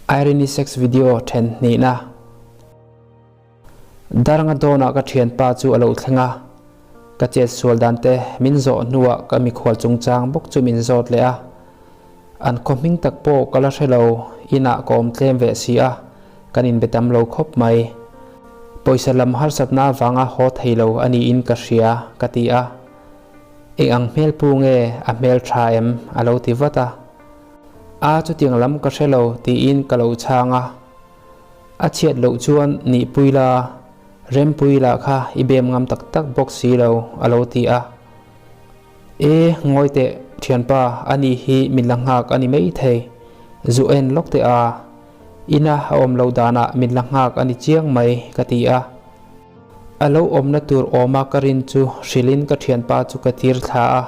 Irene sex video then hnihna. Darnga dawnah ka thianpa chu a lo thleng a, ka chet sual dan te min zawh hnuah ka mikhual chungchang bawk chu min zawt leh a. An khaw hming tak pawh ka la hre lo, inah ka awm tlem ve si a, kan inbe tam lo khawp mai. Pawisa lam harsatna avanga haw thei lo a niin ka hria, ka ti a. Eng ang hmel pu nge a hmel tha em? a lo ti vat a. A chutiang lam ka hre lo tiin ka lo chhang a. A chhiat loh chuan nihpui la, rempui lah kha i bem ngam tak tak bawk si lo, a lo ti a. E, ngawi teh, thianpa, ani hi min la nghak a ni mai thei. Zu en lawk teh a, ina a awm lo danah min la nghak a ni chiang mai, ka ti a. A lo awmna tur awma ka rin chu hrilhin ka thianpa chu ka tir thla a.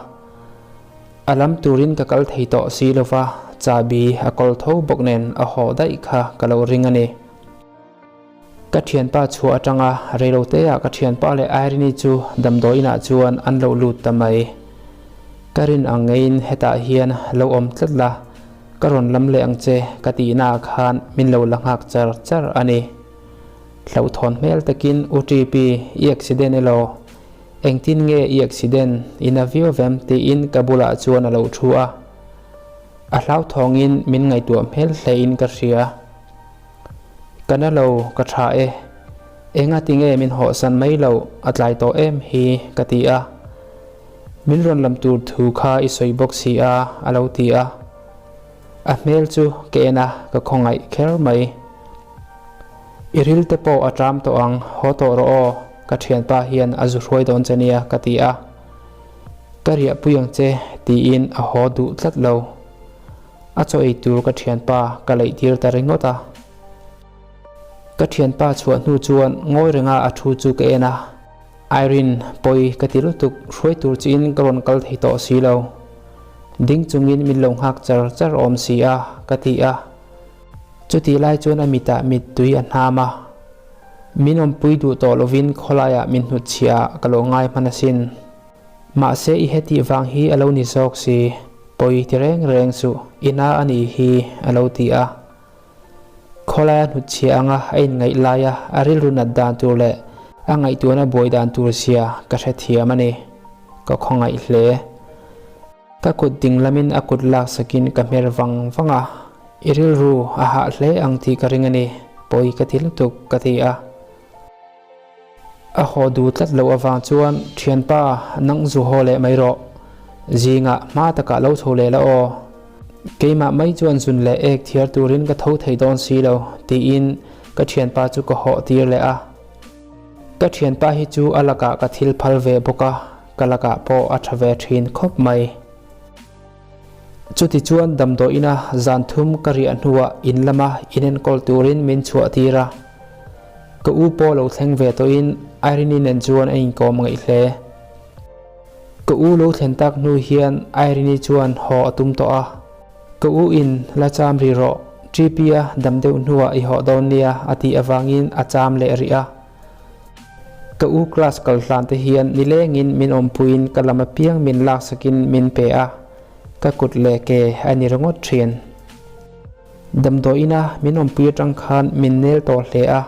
A lam turin ka kal thei tawh si lova, chahbi a kawl tho bawk nen a haw daih kha ka lo ring a ni. Ka thianpa chhuah atanga reiloteah ka thianpa leh Irene-i chu damdawiinah chuan an lo lut ta mai. Ka rin ang ngeiin hetah hian lo awm tlat la, ka rawn lam leh ang che ka tihnaah khan min lo la nghak char char a ni. Hlauhthawn hmel takin U TP, i accident elaw? Engtin nge i accident in a viau vem tiin ka bulah chuan a lo thu a. A hlauthawngin min ngaihtuah hmel hlein ka hria. Ka na lo, ka tha e. Enga tinge min hawhsan mai loh a tlai tawh em hi ka ti a. Min rawn lam tur thu kha i sawi bawk si a, a lo ti a. A hmel chu ka en a, ka khawngaih kher mai. I ril te pawh a ṭam tawh ang, haw tawh rawh aw, ka ṭhianpa hian a zu hruai dawn che nia ka ti a. Ka riahpui ang che tiin a haw duh tlat lo. A chaw ei tur ka ṭhianpa ka leih tir ta ringawt a. Ka ṭhianpa chhuah hnu chuan ngawi renga a thu chu ka en a. Irene, pawi ka ti lutuk, hruai tur chiin ka rawn kal thei tawh si lo. Ding chungin min lo nghak char char awm si a, ka ti a. Chutih lai chuan a mitah mittui a hnam a. Min awmpui duh tawh lovin khawlaiah min hnutchhiah ah ka lo ngai hman asin. Mahse i hetih vang hi a lo ni zawk si, pawi ti reng reng suh, i na a nih hi, a lo ti a. Khawlaia hnutchhiah anga a inngaih laia a rilru nat dan tur leh a ngaihtuahna buai dan tur zia ka hrethiam a ni. Ka khawngaih hle. Ka kut ding lamin a kut lak sakin ka hmer vang vang a, i rilru a hah hle ang tih ka ring a ni, pawi ka ti lutuk, ka ti a. A haw duh tlat loh avang chuan, Thianpa, nang zu haw leh mai rawh. Zingah hma takah lo chho leh la aw. Keimah mai chuan zun leh ek thiar turin ka tho thei dawn si lo, tiin ka thianpa chu ka hawh tir leh a. Ka thianpa hi chu a lakah ka thil phal ve bawk a, ka lakah pawh a tha ve thin khawp mai. Chutichuan damdawiina zan thum ka riah hnuah in lama inenkawl turin min chhuah tir a. Ka u pawh lo thleng ve tawhin Irene-i nen chuan a inkawm ngaih hle. Ka u lo thlen tak hnu hian Irene-i chuan haw a tum tawh a. Ka u in la cham ri rawh, TP-a dam deuh hnuah i haw dawn nia a tih avangin a cham leh rih a. Ka u class kal hlan te hian nilengin min awmpuiin ka lam apiang min laksakin min pe a, ka kut leh ke a ni ringawt thin. Damdawiina min awmpui atang khan min nel tawh hle a,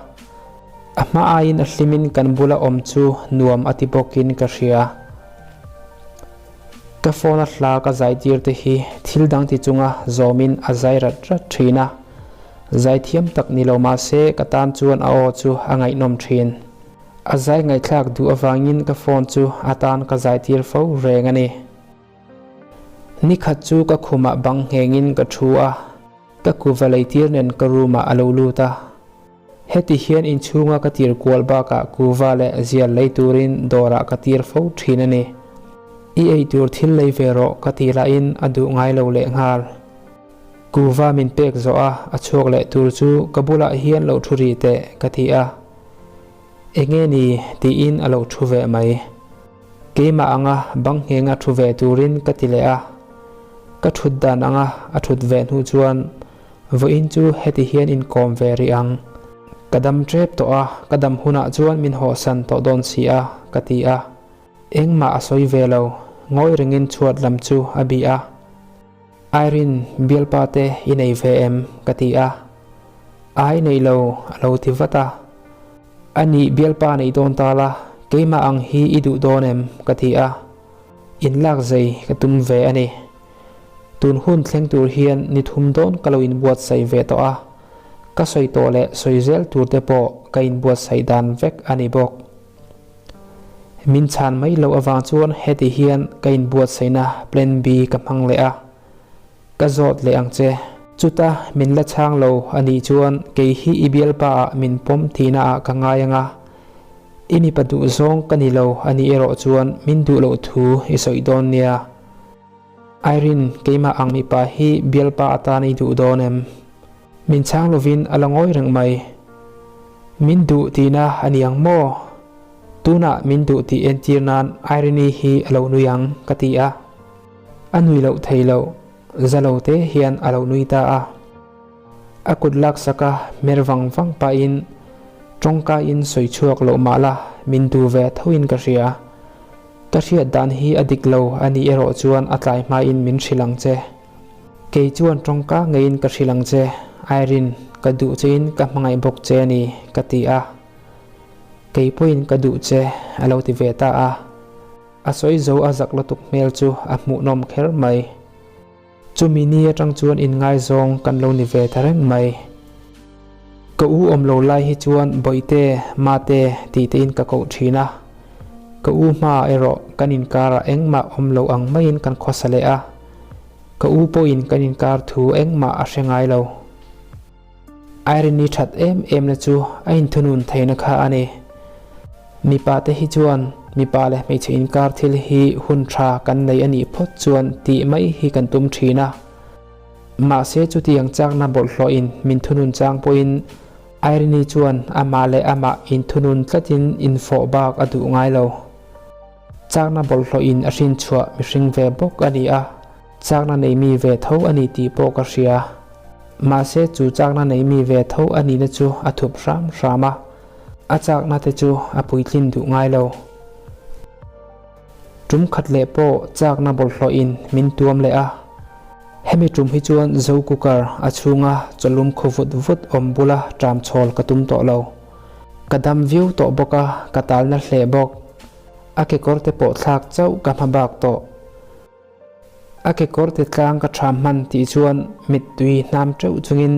a hma aiin a hlimin kan bula awm chu nuam a ti bawkin ka hria. Ka phone a hla ka zai tir te hi thil dang ti chunga zawmin a zai rat rat thin a, zai thiam tak ni lo mah se ka tan chuan a aw chu a ngaihnawm thin. A zai ngaihthlak duh avangin ka phone chu a tan ka zai tir fo reng a ni. Nikhat chu ka khumah bang nghengin ka thu a, ka kuva leitir nen ka room ah a lo lut a. Heti hian inchhunga ka tir kual bakah kuva leh zial lei turin dawrah ka tir fo thin a ni. I ei tur thil lei ve rawh ka ti lahin a duh ngai lo leh nghal. Kuva min pek zawh a, a chhuak leh tur chu ka bulah hian lo thu rih teh ka ti a. Enge ni tiin a lo thu ve mai. Keimah anga bang nghenga thu ve turin ka ti leh a. Ka thut dan anga a thut ve hnu chuan Vawiin chu heti hian inkawm ve rih ang. Ka dam tep tawh a, ka dam hunah chuan min hawhsan tawh dawn si a, ka ti a. Engmah a sawi ve lo, ngawi rengin chhuat lam chu a bih a. Irene, bialpa te i nei ve em? ka ti a. Ai nei lo, a lo ti vat a. A nih bialpa nei dawn ta la, keimah ang hi i duh dawn em? ka ti a. Inlak zei ka tum ve a ni. Tun hun thleng tur hian ni thum dawn ka lo inbuatsaih ve tawh a, ka sawi tawh leh sawi zel tur te pawh ka inbuatsaih dan vek a ni bawk. Min chhan mai loh avang chuan heti hian ka inbuatsaihna Plan B ka hmang leh a, ka zawt leh ang che. Chuta min la chhang lo a nih chuan kei hi i bialpa ah min pawm tihna ah ka ngai ang a, i mipa duh zawng ka ni lo a nih erawh chuan min duh loh thu i sawi dawn nia. Irene, keimah ang mipa hi bialpa atan i duh dawn em? Min chhang lovin a la ngawi reng mai. Min duh tihna a ni ang maw? Tunah min duh tih entir nan Irene-i hi a lo nui ang, ka ti a. A nui loh thei loh, za lo te hian a lo nui ta a. A kut laksak a hmer vang vang pahin tawngkaiin sawi chhuak loh mah la min duh ve thoin ka hria. Ka hriat dan hi a dik lo a nih erawh chuan a tlai hmain min hrilh ang che. Kei chuan tawngka ngeiin ka hrilh ang che, Irene, ka duh chein ka hmangaih bawk che a ni, ka ti a. Kei pawhin ka duh che, a lo ti ve ta a. A sawi zo a zak lutuk hmel chu a hmuhnawm kher mai. Chumi ni atang chuan inngaizawng kan lo ni ve ta reng mai. Ka u awm lo lai hi chuan Bawihte, Mate tih tein ka koh thin a. Ka u hmaah erawh kan inkarah engmah awm lo ang maiin kan khawsa leh a. Ka u pawhin kan inkar thu engmah a hre ngai lo. Irene-i that em em na chu a inthunun theihna kha a ni. Mipa te hi chuan mipa leh hmeichhe inkar thil hi hun tha kan nei a nih phawt chuan tih mai hi kan tum thin a. Mahse chutiang chakna bawlhhlawhin min thunun chang pawhin Irene-i chuan amah leh amah inthunun tlatin infawh bak a duh ngai lo. Chakna bawlhhlawhin a hrinchhuah mihring ve bawk a ni a. Chakna nei mi ve tho a ni tih pawh ka hria. Mahse chu chakna nei mi ve tho a nihna chu a thup hram hram a, a chakna te chu a puitlin duh ngai lo. Tum khat leh pawh chakna bawlhhlawhin min tuam leh a, hemi tum hi chuan zo cooker a chhunga chawlum khaw vut vut awm bula ṭam chhawl ka tum tawh lo. Ka dam viau tawh bawk a, ka talna hle bawk. A kekawr te pawh thlak chauh ka hma bak tawh. A kekawr te tlang ka tha hman tih chuan mittui hnam teuh chungin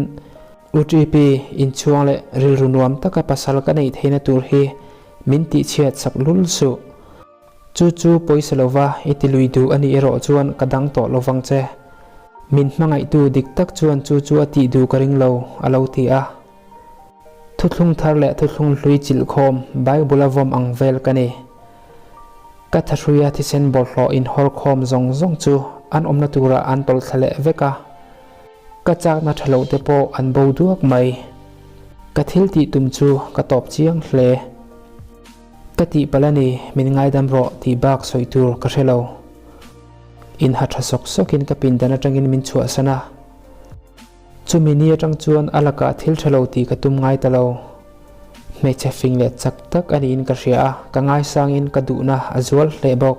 U TP inchhuang leh rilru nuam taka pasal ka neih theihna tur hi min tihchhiat sak lul suh. Chu chu pawisa lova i ti lui duh a nih erawh chuan ka dang tawh lovang che. Min hmangaihtu dik tak chuan chu chu a tih duh ka ring lo, a lo ti a. Thuthlung thar leh thuthlung hlui chilhkhawm Bible a vawm ang vel ka ni. Ka thahruia thisen bawlhhlawh inhawr khawm zawng zawng chu an awmna turah an tawlh thla leh vek a, ka chakna tha loh te pawh an bo duak mai. Ka thil tih tum chu ka tawp chiang hle. Ka tih palh a ni, min ngaidam rawh tih bak sawi tur ka hre lo. Inha tha sawk sawkin ka pindan atangin min chhuahsan a. Chumi ni atang chuan a lakah thil tha lo tih ka tum ngai ta lo. Hmeichhe fing leh chak tak a niin ka hria a, ka ngaisangin ka duhna a zual hle bawk.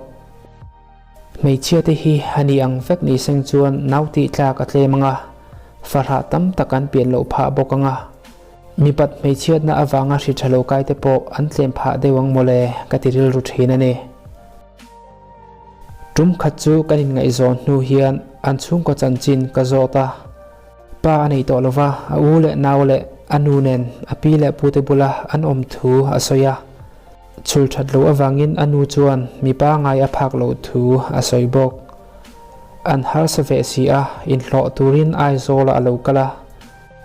Hmeichhia te hi a ni ang vek ni seng chuan nau tih tlak a tlem ang a, farhah tam tak an pian loh phah bawk ang a. Mipat hmeichhiatna avanga hri tha lo kai te pawh an tlem phah deuh ang mawle ka ti rilru thin a ni. Tum khat chu kan inngaihzawn hnu hian an chhungkaw chanchin ka zawt a, pa a nei tawh lova, a u leh nau leh a nu nen a pi leh pute bula an awm thu a sawi a. Chhul that loh avangin a nu chuan mipa ngai a phak loh thu a sawi bawk. An harsa ve si a, inhlawh turin Aizawlah a lo kal a.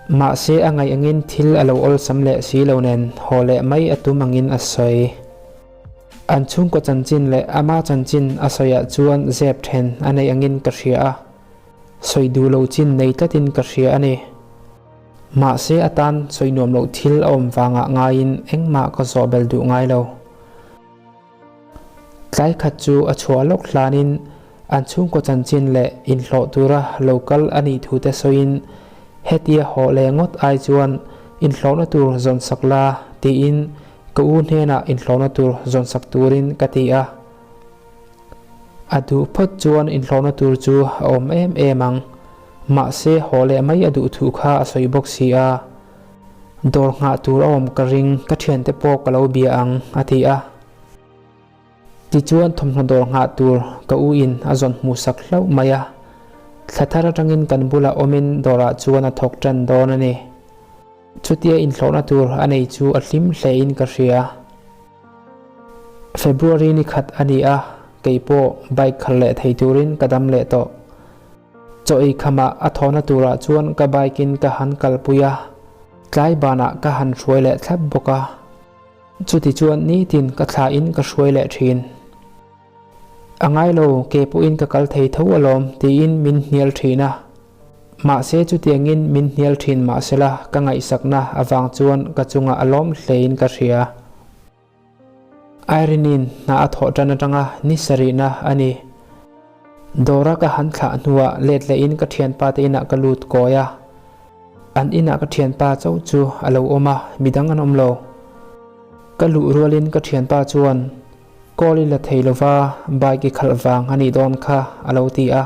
Mahse a ngaih angin thil a lo awlsam leh si lo nen haw leh mai a tum angin a sawi. An chhungkaw chanchin leh ama chanchin a sawiah chuan zep then a nei angin ka hria a, sawi duh lo chin nei tlatin ka hria a ni. Mahse atan sawi nuam loh thil a awm vangah ngaiin engmah ka zawh bel duh ngai lo. Tlai khat chu a chhuah lawk hlanin an chhungkaw chanchin leh inhlawh tura lo kal a nih thute sawiin hetia haw leh ngawt ai chuan inhlawhna tur zawn sak la tiin Ka u hnenah inhlawhna tur zawnsak turin ka ti a. A duh phawt chuan inhlawhna tur chu a awm em em ang. Mahse haw leh mai a duh thu kha a sawi bawk si a. Dawr nghah tur a awm ka ring, ka thiante pawh ka lo bia ang, a ti a. Tichuan thawmhnaw dawr nghah tur ka u in a zawn hmuhsak hlauh mai a. Thla thar atangin kan bulah awmin dawrah chuan a thawk tan dawn a ni. Chutia inhlawhna tur a nei chu a hlim hlein ka hria. February ni khat a ni a, kei pawh bike khalh leh thei turin ka dam leh tawh. Chaw ei khamah a thawhna turah chuan ka bike in ka han kalpui a, tlai banah ka han hruai leh thlap bawk a. Chuti chuan nitin ka thla in ka hruai leh thin. A ngai lo, ke pawhin ka kal thei tho alawm tiin min hnial thin a. Mahse chutiangin min hnial thin mahsela ka ngaihsakna avang chuan ka chungah a lawm hlein ka hria. Irene-in hna a thawh tan atanga ni sarihna a ni. Dawra ka han thlah hnuah let lehin ka thianpa te inah ka lut kawi a. An inah ka thianpa chauh chu a lo awm a, midang an awm lo. Ka luh rualin ka thianpa chuan, Call i la thei lova, bike i khalh vang a nih dawn kha, a lo ti a.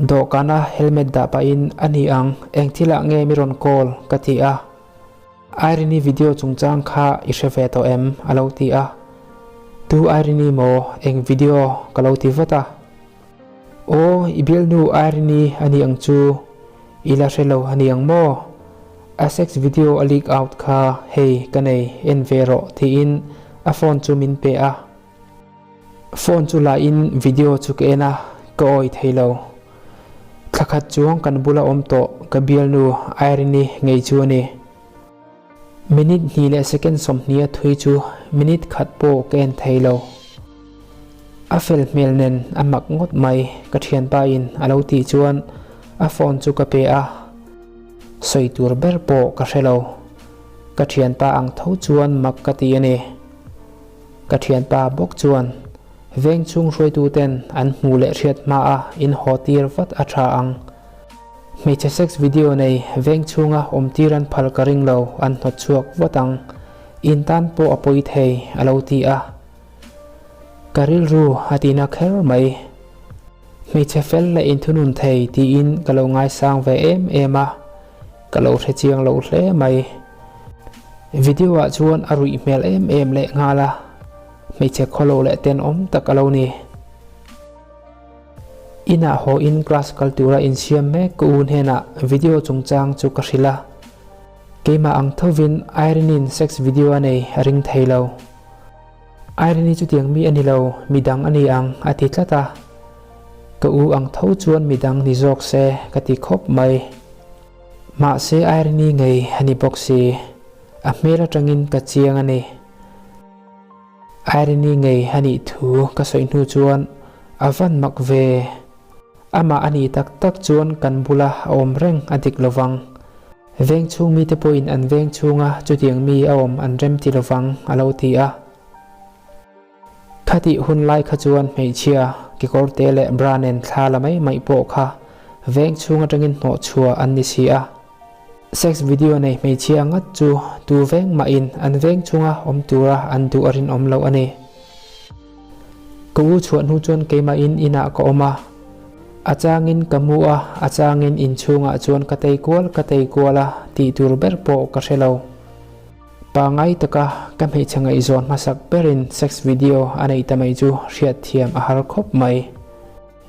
Dawhkana helmet dah pahin, A ni ang, eng thilah nge mi rawn call? ka ti a. Irene-i video chungchang kha i hre ve tawh em? a lo ti a. Tu Irene-i maw? Eng video? ka lo ti vat a. Aw, i bialnu Irene-i a ni ang chu. I la hre lo a ni ang maw? A sex video a leak out kha hei ka nei, en ve rawh tiin a phone chu min pe a. Phone chu la in video chu ka en a, ka awi thei lo. Thla khat chuang kan bula awm tawh ka bialnu Irene-i ngei chu a ni. Minute hnih leh second 20 a thui chu minute khat pawh ka en thei lo. A fel hmel nen a mak ngawt mai ka thianpa in a lo tih chuan a phone chu ka pe a. Sawi tur ber pawh ka hre lo. Ka thianpa ang tho chuan mak ka ti a ni. Ka thianpa bawk chuan veng chhung hruaituten an hmuh leh hriat hmaa in haw tir vat a tha ang. Hmeichhe sex video nei veng chhunga awm tir an phal ka ring lo, an hnawt chhuak vat ang. In tan pawh a pawi thei, a lo ti a. Ka rilru a tina kher mai. Hmeichhe fel leh inthunun thei tiin ka lo ngaisang ve em em a, ka lo hre chiang lo hle mai. Video ah chuan a ruih hmel em em leh nghal a, hmeichhe khawlo leh tenawm tak a lo ni. Inah haw in class kal tura insiam mek ka u hnenah video chungchang chu ka hrilh a, keimah ang thovin Irene-in sex video a nei a ring thei lo. Irene-i chutiang mi a ni lo, midang a ni ang a ti tlat a, ka u ang tho chuan midang ni zawk se ka ti khawp mai. Mahse Irene-i ngei a ni bawk si, a hmel atangin ka chiang a ni. Irene-i ngei a nih thu ka sawi hnu chuan a van mak ve. Amah a nih tak tak chuan kan bula a awm reng a dik lovang. Veng chhung mite pawhin an veng chhunga chutiang mi a awm an rem ti lovang a lo ti a. Khatih hun lai kha chuan hmeichhia, kekawrte leh bra nen thla la mai mai pawh kha veng chhung atangin hnawh chhuah an ni si a. Sex video nei hmeichhia ngat chu tu veng mahin an veng chhunga awm tura an duh a rinawm loh a ni. Ka u chhuah hnu chuan keimahin inah ka awm a. A changin ka mu a, a changin inchhungah chuan ka tei kual ka tei kual a tih tur ber pawh ka hre lo. Pangai taka ka hmeichhe ngaihzawn hmasak berin sex video a neih ta mai chu hriatthiam a har khawp mai.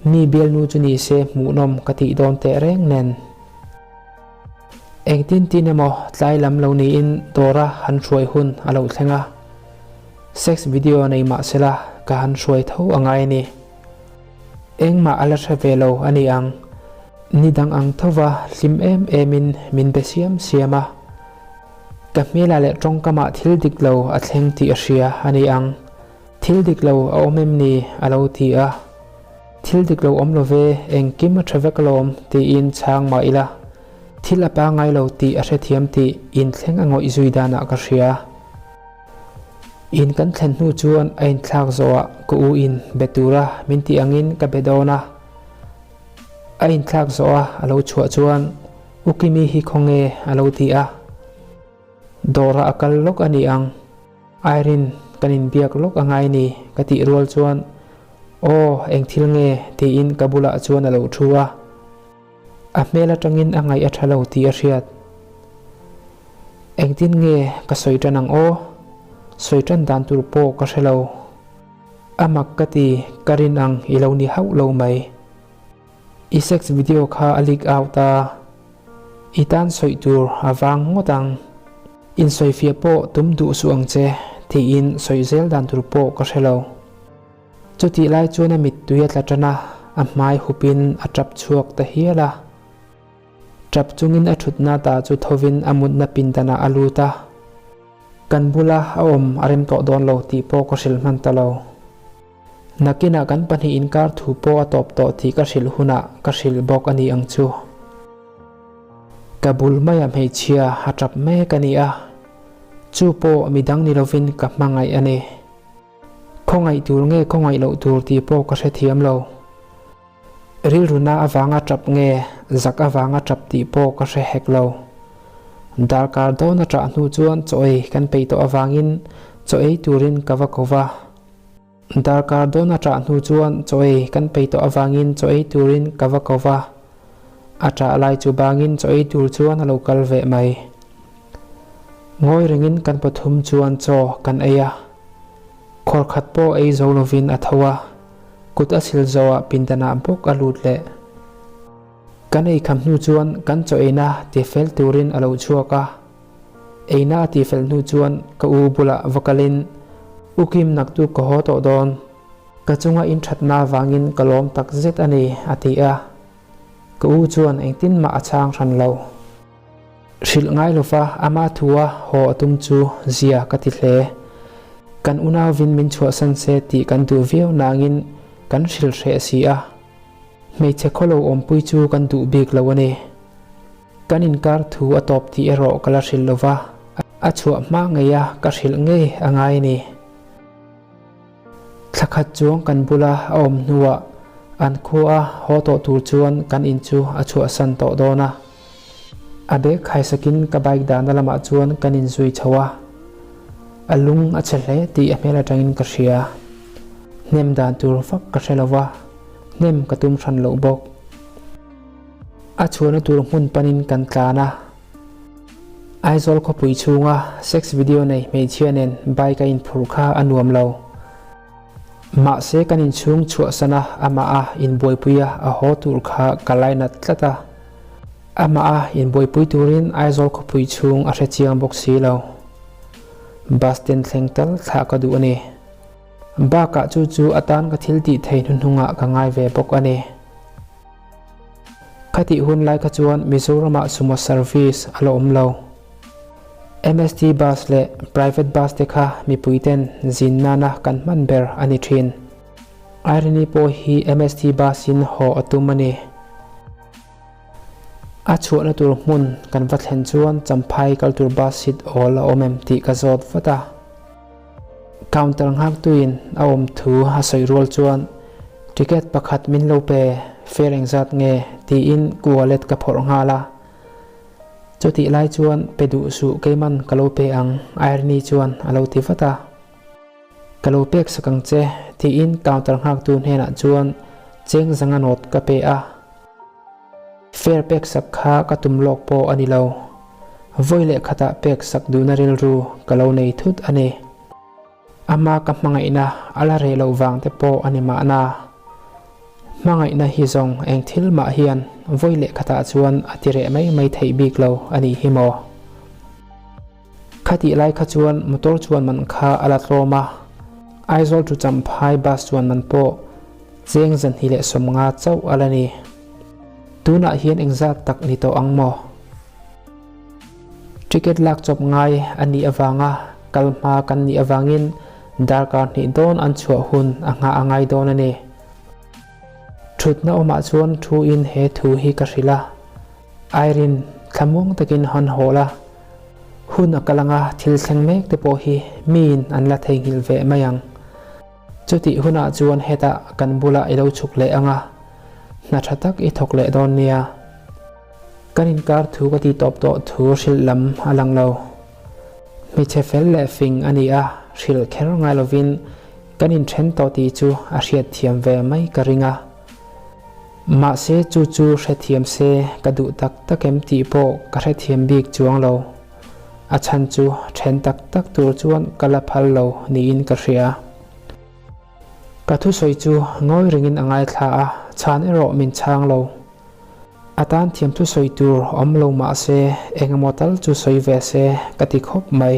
Mi bialnu chu ni se hmuhnawm ka tih dawn teh reng nen. Engtin tin emaw tlai lam lo niin dawra han hruai hun a lo thleng a. Sex video nei mah sela ka han hruai tho a ngai a ni. Engmah a la hre ve lo a ni ang. Ni dang ang thova hlim em emin min be siam siam a. Ka hmelah leh tawngkamah thil dik lo a thleng tih a hria a ni ang. Thil dik lo a awm em ni? a lo ti a. Thil dik lo awm lo ve, engkim a tha vek alawm tiin chhang mah ila. Thil a pangngai lo tih a hrethiam tih inthleng a ngawih zui danah ka hria. In kan thlen hnu chuan a inthlak zawhah ka u in be tura min tih angin ka be dawn a. A inthlak zawh a a lo chhuah chuan U Kimi hi khawnge a lo ti a. Dawrah a kal lawk a ni ang. Irene kan inbiak lawk a ngai ni ka tih rual chuan Aw eng thil nge tiin ka bulah chuan a lo thu a. A hmel atangin a ngaih a tha lo tih a hriat. Engtin nge ka sawi tan ang aw? Sawi tan dan tur pawh ka hre lo. A mak ka ti, ka rin ang i lo ni hauh lo mai. I sex video kha a leak out a, i tan sawi tur a vang ngawt ang. Insawifiah pawh tum duh suh ang che, tiin sawi zel dan tur pawh ka hre lo. Chutih lai chuan a mittui a tla tan a, a hmai hupin a tap chhuak ta hial a. Tap chungin a thutna ta chu thovin a mutna pindanah a lut a. Kan bula a awm a rem tawh dawn lo tih pawh ka hrilh hman ta lo. Nakinah kan pahnih inkar thu pawh a tawp tawh tih ka hrilh hunah ka hrilh bawk a ni ang chu. Ka bul maia hmeichhia a tap mek a ni a, chu pawh midang ni lovin ka hmangaih a ni. Khawngaih tur nge khawngaih loh tur tih pawh ka hrethiam lo. Rilruna avanga tap nge zak avanga tap tih pawh ka hre hek lo. Darkar dawn a ṭah hnu chuan chaw ei kan peih tawh avangin chaw ei turin ka va ko va. Darkar dawn a ṭah hnu chuan chaw ei kan peih tawh avangin chaw ei turin ka va ko va. A ṭah lai chu bangin chaw ei tur chuan a lo kal veh mai. Ngawi rengin kan pathum chuan chaw kan ei a. Khawr khat pawh ei zo lovin a tho a, kut a sil zoah pindanah bawk a lut leh. Kan ei kham hnu chuan kan chaw eina tifel turin a lo chhuak a. Eina a tifel hnu chuan ka u bulah va kalin, U Kim naktuk ka haw tawh dawn. Ka chunga inthatna avangin ka lawm tak zet a ni, a ti a. Ka u chuan engtin mah a chhang hran lo. Hrilh ngai lova ama thua haw a tum chu zia ka ti hle. Kan unauvin min chhuahsan se tih kan duh viau nangin kan hrilh hreh si a. Hmeichhe khawlo awmpui chu kan duh bik lo a ni. Kan inkar thu a tawp tih erawh ka la hrilh lova, a chhuah hma ngeia ka hrilh ngei a ngai a ni. Thla khat chuang kan bula a awm hnuah an khua a haw tawh tur chuan kan in chu a chhuahsan tawh dawn a. A bag khaisakin ka bike dahna lamah chuan kan inzui chho a. A lung a chhe hle tih a hmel atangin ka hria. Hnem dan tur vak ka hre lo va, hnem ka tum hran loh bawk. A chhuahna tur hmun panin kan tlan a. Aizawl khawpui chhunga sex video nei hmeichhia nen bike a inphurh kha a nuam lo. Mahse kan inchhung chhuahsan a amah a inbuaipui a a haw tur kha ka lainat tlat a. Amah a inbuaipui turin Aizawl khawpui chhung a hre chiang bawk si lo. Bus stand thleng tal thlah ka duh a ni. Bakah chu chu atan ka thil tih thei hnuhnungah ka ngai ve bawk a ni. Khatih hun lai kha chuan Mizoramah sumo service a la awm lo. MST bus leh private bus te kha mipui ten zin nana kan hman ber a ni thin. Irene pawh hi MST bus in haw a tum a ni. A chhuahna tur hmun kan va thlen chuan Champhai kal tur bus seat awl a awm em tih ka zawt vat a. Counter nghaktuin a awm thu a sawi rual chuan ticket pakhat min lo pe fare engzat nge tiin ka wallet ka phawrh nghal a. Chutih lai chuan pe duh suh keiman ka lo pe ang Irene chuan a lo ti vat a. Ka lo pek sak ang che tiin counter nghaktu hnenah chuan cheng zanga note ka pe a. Fare pek sak kha ka tum lawk pawh a ni lo. Vawi leh khatah pek sak duhna rilru ka lo nei thut a ni. Ama ka hmangaihna a la reh loh vang te pawh a ni mahna. Hmangaihna hi zawng eng thil mah hian vawi leh khatah chuan a ti reh mai mai theih bik lo a nih hi maw? Khatih lai kha chuan motor chuan man kha a la tlawm a, Aizawl to Champhai bus chuan man pawh cheng 250 chauh a la ni. Tunah hian engzat tak ni tawh ang maw? Ticket lak chawp ngai a nih avanga kal hma kan nih avangin darkar hnih dawn an chhuah hun a nghah a ngai dawn a ni. Thutna awmah chuan thu in he thu hi ka hrilh a. Irene, thlamuang takin hawn haw la. Hun a kal anga thil thleng mek te pawh hi miin an la theihnghilh ve mai ang. Chutih hunah chuan hetah kan bulah i lo chhuk leh anga, hna tha tak i thawk leh dawn nia. Kan inkar thu ka ti tawp tawh thu hrilh lam a lang lo. Hmeichhe fel leh fing a ni a, hrilh kher ngai lovin kan inthen tawh tih chu a hriatthiam ve mai ka ring a. Mahse chu chu hrethiam se ka duh tak tak em tih pawh ka hrethiam bik chuang lo. A chhan chu then tak tak tur chuan ka la phal lo niin ka hria. Ka thusawi chu ngawi rengin a ngaithla a, chhan erawh min chhang lo. A tan thiam thusawi tur awm lo mah se engemaw tal chu sawi ve se ka ti khawp mai.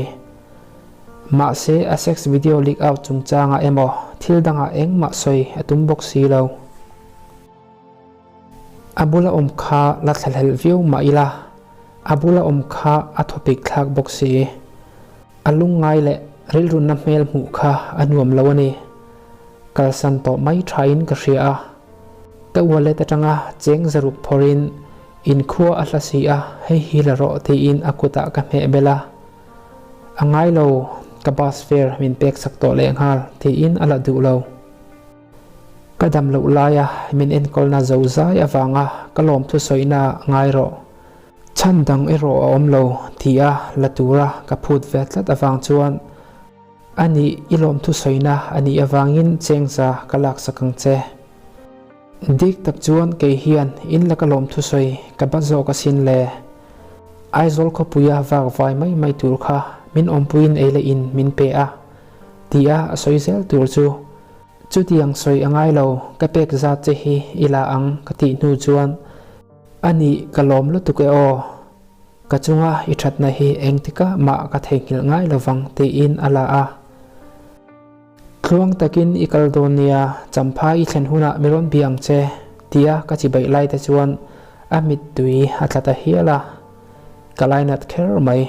Mahse a sex video leak out chungchangah emaw thil dangah engmah sawi a tum bawk si lo. A bula awm kha la thlahlel viau mah ila, a bula awm kha a thawpik thlak bawk si. A lungngai leh rilrunna hmel hmuh kha a nuam lo a ni. Kalsan tawh mai thain ka hria a. Ka wallet atanga cheng zaruk phawrhin inkhua a hla si a, hei hi la rawh tiin a kutah ka hmeh bel a. A ngai lo, ka bus fare min pek sak tawh lehnghal tiin a la duh lo. Ka dam loh laia min enkawlna zo zai avanga ka lawmthu sawina ngai rawh. Chhan dang erawh a awm lo tia la tura ka phut ve tlat avang chuan a nih i lawmthu sawina a nih avangin chengza ka laksak ang che. Dik tak chuan kei hian in laka lawmthu sawi ka bat zawk asin le. Aizawl khawpuia vak vai mai mai tur kha min awmpuiin ei leh in min pe a tia a sawi zel tur chu chutiang sawi a ngai lo ka pek zat che hi i la ang ka tih hnu chuan a nih ka lawm lutuk e aw ka chunga i thatna hi engtikah mah ka theihnghilh ngai lovang tiin a la a. Tluang takin i kal dawn nia, Champha i thlen hunah mi rawn bia ang che, tia ka chi baih lai te chuan a mittui a tla ta hial a, ka lainat kher mai.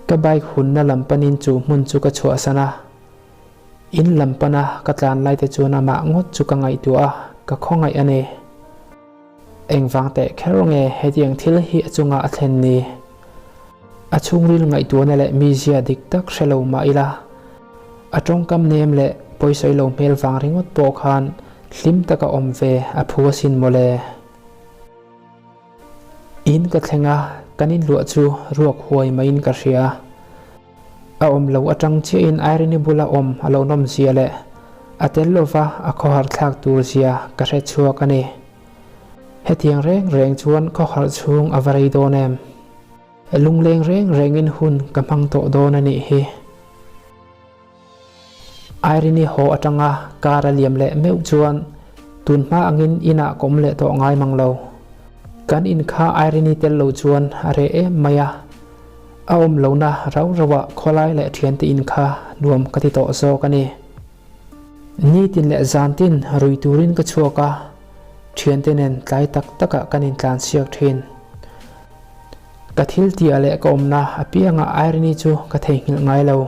Ka bike hunna lam panin chu hmun chu ka chhuahsan a, in lam pana ka tlan lai te chuan amah ngawt chu ka ngaihtuah a, ka khawngaih a ni. Engvang teh kher nge hetiang thil hi a chungah a thlen ni? A chhungril ngaihtuahna leh mizia dik tak hre lo mah ila, a tawngkam nem leh pawisawi lo hmel vang ringawt pawh khan hlim taka awm ve a phu asin mawle. In ka thleng a, kan inluah chu ruak huai maiin ka hria. A awm lo atang chiahin Irene-i bula awm a lo nawm zia leh a tel lova a khawhar thlak tur zia ka hre chhuak a ni. Hetiang reng reng chuan khawhar chhung a va rei dawn em? Lungleng reng rengin hun ka hmang tawh dawn a nih hi. Irene-i haw atanga car a liam leh meuh chuan tun hma angin inah ka awm leh tawh ngai mang lo. Kan in kha Irene-i tel lo chuan a reh em mai a. A awm lohna rau rauah khawlai leh thiante in kha nuam ka ti tawh zawk a ni. Nitin leh zantin rui turin ka chhuak a, thiante nen tlai tak takah kan intlansiak thin. Ka thil tihah leh ka awmna apiangah Irene-i chu ka theihnghilh ngai lo.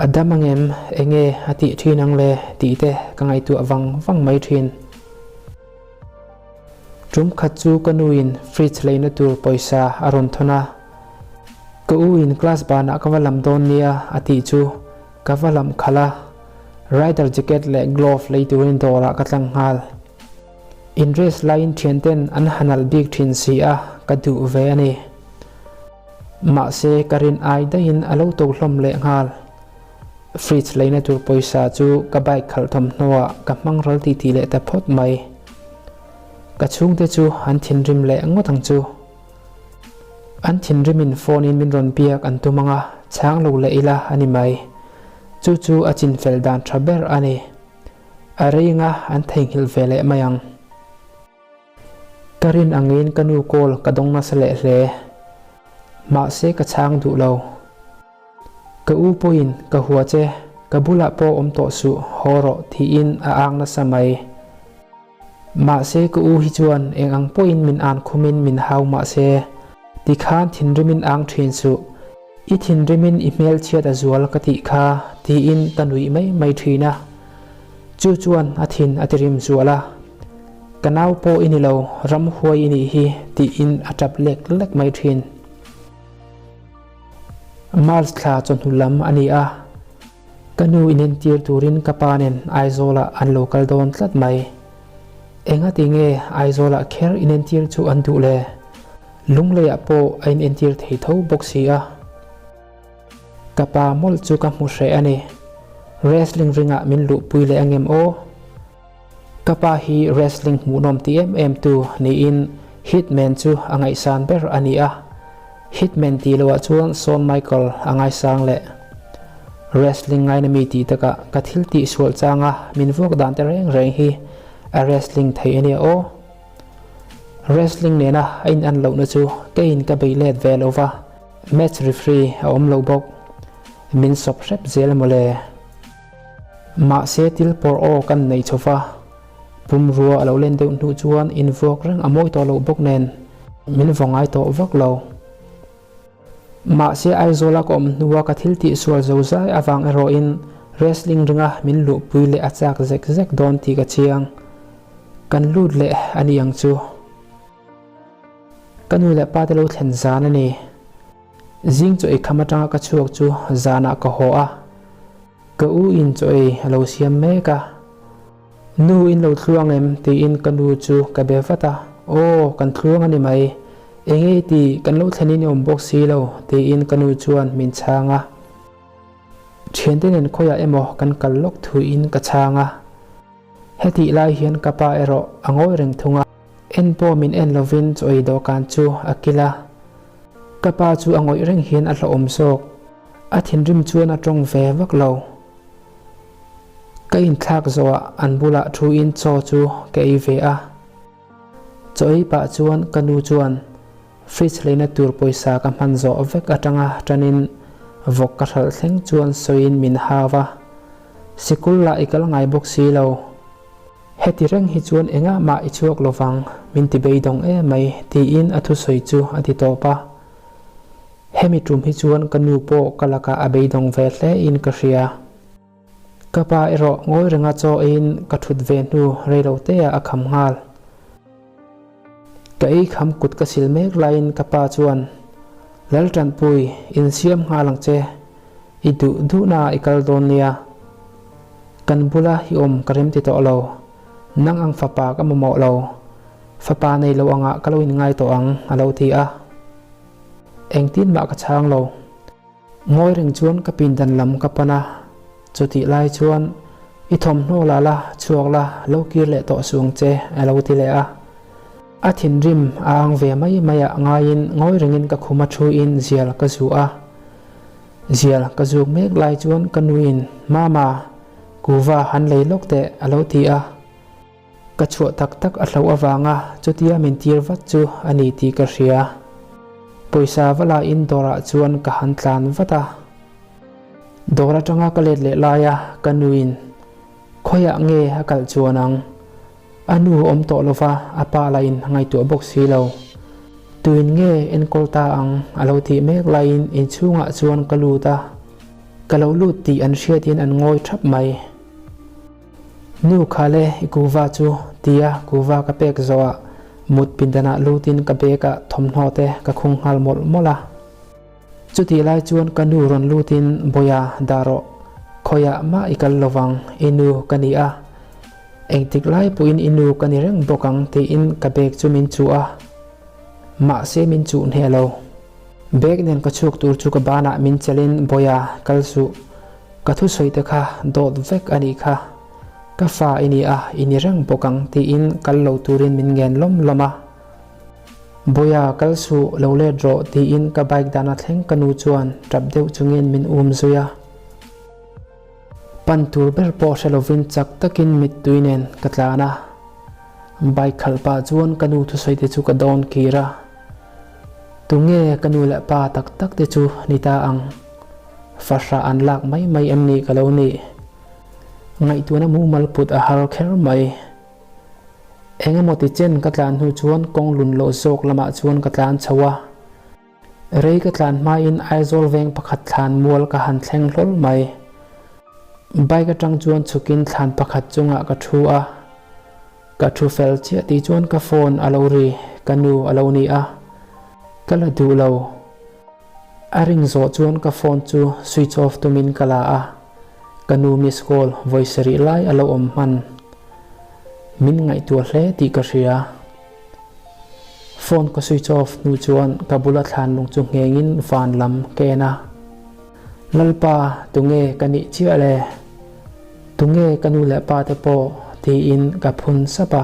A dam angem, enge a tih thin ang le tih te ka ngaihtuah vang vang mai thin. Tum khat chu ka nuin fridge leina tur pawisa a rawn thawn a, ka u in class banah ka va lam dawn nia a tih chu ka va lam khalh a, rider jacket leh glove lei turin dawrah ka tlang nghal. In race laiin thianten an ha nalh bik thin si a, ka duh ve a ni. Mahse ka rin ai daihin a lo to hlawm leh nghal. Fridge leina tur pawisa chu ka bike khalh thawmhnaw ah ka hmang ral ti tih leh ta phawt mai. Ka chhungte chu an thinrim leh ngawt ang chu. An thinrimin phone in min rawn biak an tum ang a, chhang lo leh ila a ni mai. Chu chu a chinfel dan tha ber a ni. A rei anga an theihnghilh ve leh mai ang. Ka rin angin ka nu call ka dawng nasa leh hle. Mahse ka chhang duh lo. Ka u pawhin ka hua che, ka bulah pawh awm tawh suh, haw rawh tiin a ang nasa mai. Mahse ka u hi chuan eng ang pawhin min an khumin min hau mahse tikhan thinrimin ang thin suh, i thinrimin i hmelchhiat a zual ka tih kha tiin ka nuih mai mai thin a. Chu chuan a thin a tirim zual a, Ka nau pawh i ni lo, ramhuai i nih hi tiin a tap lek lek mai thin. March thla chawhnu lam a ni a, ka nu inentir turin ka pa nen Aizawlah an lo kal dawn tlat mai. Engati nge Aizawlah kher inentir chu an duh le? Lungleiah pawh a inentir thei tho bawk si a. Ka pa mawlh chu ka hmu hreh a ni. Wrestling ringah min luhpui leh angem aw? Ka pa hi wrestling hmuhnawm ti em em tu niin Hitman chu a ngaihsan ber a ni a. Hitman tih loah chuan Shawn Michael a ngaisang leh wrestling ngaina mi tih takah ka thil tih sual changa min vuak dan te reng reng hi a wrestling thei a nia aw. Wrestling nena a in an lohna chu keiin ka bei let ve lo va, match referee a awm lo bawk. Min sawp hrep zel mawle. Mahse til pawr aw kan nei chho va, pumrua a lo len deuh hnu chuan invuak reng a mawi tawh loh bawk nen min vaw ngai tawh vak lo. Mahse Aizawla ka awm hnua ka thil tih sual zo zai avang erawhin wrestling ringa min luhpui leh a chak zek zek dawn tih ka chiang. Kan lut leh a ni ang chu. Ka nu leh pa te lo thlen zan a ni. Zing chaw ei kham atanga ka chhuak chu zanah ka haw a, ka u in chaw ei a lo siam mek a. Nu in lo thluang em? tiin ka nu chu ka be vat a, Aw, kan thluang a ni mai. Enge i tih? Kan lo thlenin i awm bawk si lo, tiin ka nu chuan min chhang a. Thiante nen khawiah emaw kan kal lawk thuin ka chhang a. Hetih lai hian ka pa erawh a ngawi reng thung a. En pawh min en lovin chaw ei dawhkan chu a kil a. Ka pa chu a ngawih reng hian a hlauhawm zawk. A thinrim chuan a tawng ve vak lo. Ka inthlak zawhah an bulah thuin chaw chu ka ei ve a. Chaw ei pah chuan ka nu chuan fridge leina tur pawisa ka hman zawh vek atanga tanin vawk ka hralh thleng chuan sawiin min hau a. Sikul lah i kal ngai bawk si lo. Heti reng hi chuan engah mah i chhuak lovang, min ti beidawng em mai, tiin a thusawi chu a ti tawp a. Hemi tum hi chuan ka nu pawh ka lakah a beidawng ve hle in ka hria. Ka pa erawh ngawi renga chaw eiin ka thut ve hnu reiloteah a kham nghal. Ka ei kham kut ka sil mek laiin ka pa chuan, Laltanpui, insiam nghal ang che. I duh duhna i kal dawn nia. Kan bula i awm ka remti tawh lo. Nang ang fapa ka mamawh lo. Fapa nei lo angah ka lo inngai tawh ang, a lo ti a. Engtin mah ka chhang lo. Ngawi reng chuan ka pindan lam ka pan a. Chutih lai chuan, I thawmhnaw la la, chhuak la, lo kir leh tawh suh ang che, a lo ti leh a. A thinrim a ang ve mai mai ah ngaiin ngawi rengin ka khum a thuin zial ka zu a. Zial ka zuk mek lai chuan ka nuin, Mama, kuva han lei lawk teh, a lo ti a. Ka chhuah tak tak a hloh avanga chutia min tir vat chu a ni tih ka hria. Pawisa va lain dawrah chuan ka han tlan vat a. Dawr atanga ka let leh laia ka nuin, Khawiah nge a kalh chuan ang? A nu awm tawh lova a pa lain a ngaihtuah bawk si lo. Tuin nge enkawl ta ang a lo tih mek laiin inchhungah chuan ka lut a. Ka lo lut tih an hriatin an ngawi thap mai. Nu khale i kuva chu tia kuva ka pek zawhah mut pindanah lutin ka bag ah thawmhnaw te ka khung nghal mawlh mawlh a. Chutih lai chuan ka nu rawn lutin Bawia dah rawh, khawiah mah i kal lovang, i nu ka ni a, engtik lai pawhin i nu ka ni reng bawk ang tiin ka bag chu min chuh a, mahse min chuh hneh lo. Bag nen ka chhuak tur chu ka banah min chelhin Bawia kal suh, Ka thusawi te kha dawt vek a nih kha, ka fa i ni a, i ni reng bawk ang tiin kal lo turin min ngen lawm lawm a. Bawia kal suh lo let rawh tiin ka bike dana thleng ka nu chuan tap deuh chungin min um zui a. Pan tur ber pawh hre lovin chak takin mittui nen ka tlan a. Bike khalh pah chuan ka nu thusawi te chu ka dawn kir a. Tunge ka nu leh pa tak tak te chu ni ta ang? Fahrah an lak mai mai em ni ka lo nih? Ngaihtuahna mumal put a har kher mai. Eng emaw ti chen ka tlan hnu chuan kawng lun loh zawk lamah chuan ka tlan chho a. Rei ka tlan hmain Aizawl veng pakhat thlan mual ka han thleng hlawl mai. Bike atang chuan chhukin thlan pakhat chungah ka thu a. Ka thu fel chiah tih chuan ka phone a lo ri, ka nu a lo ni a. Ka la duh lo. A ring zawh chuan ka phone chu switch off tumin ka la a, ka nu miss call vawi sarih lai a lo awm hman. Min ngaihtuah hle tih ka hria. Phone ka switch off hnu chuan ka bula thlan lung chu nghengin van lam ka en a. Lalpa, tunge ka nih chiah le? Tunge ka nu leh pa te pawh? tiin ka phun sap a.